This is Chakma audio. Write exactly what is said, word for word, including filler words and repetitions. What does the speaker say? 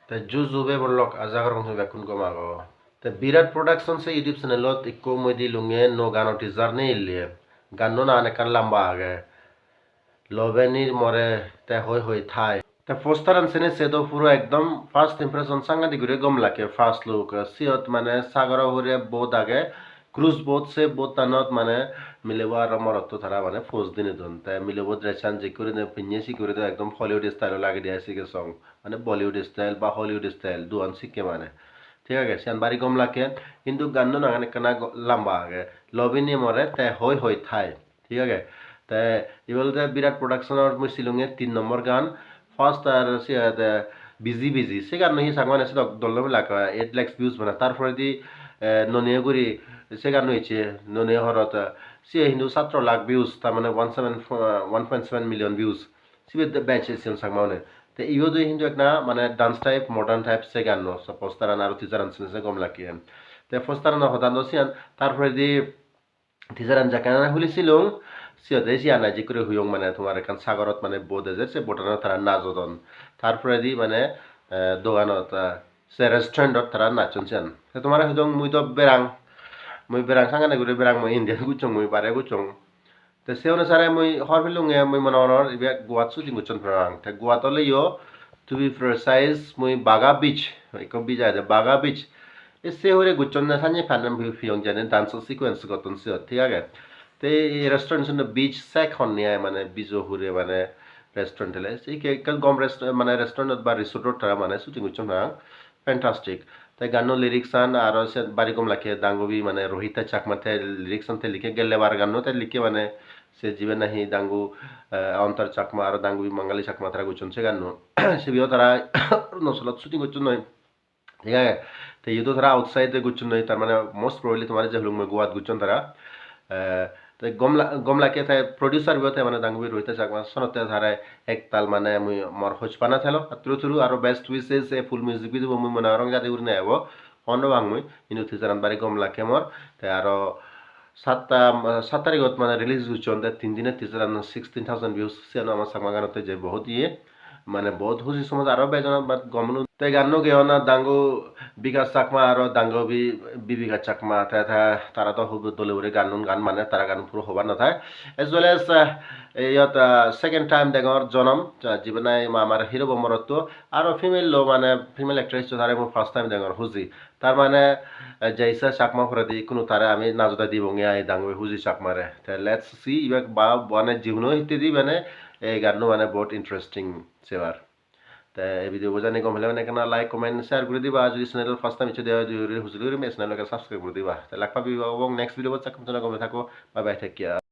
Te ju ju bebon lok, aja gorong tumi bekkun gom ago. Te Birat Production se YouTube channelot ikko mui dilunge nuo gano teaser neyille. Ganno naan ekkan lamba age. Love ni more te hoi hoi thai. Te posteran sene se do puro ekdom first impression sangadik guri gom lage, first look. Siyot mane sagoro hure boat age, cruise boat, se boat anot mane milebo aro morotto tara mane pose dinei don. Te milebo dress an jek gurine pinne sik guri do ekdom Hollywood style lage de ai sige song. Mane Bollywood style ba Hollywood style duan sikke mane. Thik age, siyan bari gom lage, hintu ganno nangan ekkana go-, lamba age. Love ni more te hoi hoi thai. Thik age? Te ibe olode Birat Production-or mui silunge tin nombor gan. First ar se olode Busy Busy. Se ganno hi Changma mane sedok dol no lage, eight lakhs views bana. Tar poredi, eh, none guri se ganno ecche, none horot, eh, se hintu satro lakh views, tar mane one seven, one point seven million views. Sibe de bej ecche Changma mane. Te iyot hintu ekka mane dance type, modern type se ganno. So poster-an aro teaser-an sene se gom lage. Te poster-ano hoda no siyan, tar poredi teaser-an jekkene huli silung, siyot ei siyan ai jik guri huyong mane tomar ekkan sagorot mane boat ejer, se boat-anot tara najodon. Tar poredi mane, eh, doganot, eh, se restaurant-ot tara nachon siyan. Te tomare hudong mui do berang, mui berang sangene guri berang, mui Indian gocchong, mui bare gocchong. Te se onusare mui hobor pelunge mui mone gorongor ibe Goat shooting gocchon parapang. Te Goat oleyo, to be precise, mui Baga Beach, ekko beach agede Baga Beach. E se hure gocchonne sanye panen pi-, piyong jani dance sequence gotton siyot, thik age? Te ei restaurant siyot beach shack honney ai, mane beach-o hure mane restaurant ole. Se ikke ekkan gom rest-, mane restaurant ba resort-ot tara mane shooting gocchon parapang. Fantastic. Te ganno lyrics an aro se bari gom lage, dangubi mane Rohita Chakma te lyrics an te likke, gelle bar ganno te likke mane se jibe nahi dangu, eh, Antar Chakma aro dangubi Mangali Chakma tara gocchon se ganno. Sibeyo tara Arunachalot shooting gocchon noi. Thik age? Te iyodo tara outside de gocchon noi, tar mane most probably tomare je hulung mui Goat gocchon tara. Eh, te gom la-, gom lage te producer bo te mane dangubi Rohita Chakma sonotte tare ektal mane mui mor hojpana thelo. Turu turu aro best wishes, e full music video bo mui mone gorong jadi gurinei ebo. Hobor no pang mui, hintu teaser-an bari gom lage mor. Te aro satta, sat tarigot mane release gocchon, te tin dine teaser-an sixteen thousand views, siyan ama Chakma ganotte je bohut iye, mane bohut huji somaj aro bejon, but gom no. Te ganno geyon dangu Bikash Chakma aro dangubi Bibika Chakma, te, te tara do hub dole guri gannun gan, mane tara gan puro hobar no thai. As well as, eh, iyot, eh, second time degongor Jonom, ja-, jibe nahi ma-, amar hero bo morotto, aro female lo mane female actress to tare mui first time degongor huji. Tar mane, eh, Jaisa Chakma poredi ikkunu tare ami najode dibonge ai dangubi Huji Chakmare. Te let's see, ibe ba mane jihuno hittedi mane ei ganno mane bahut interesting sebar. Te ei video bo jani gom pele mane ekkana like, comment, share guri diba. Jodi channel first time ecche de oi, dui guri hujuli guri me channel ke subscribe guri diba. Te lak pabi obong next video bot, sakkon sona gome thakko. Bye bye, take care.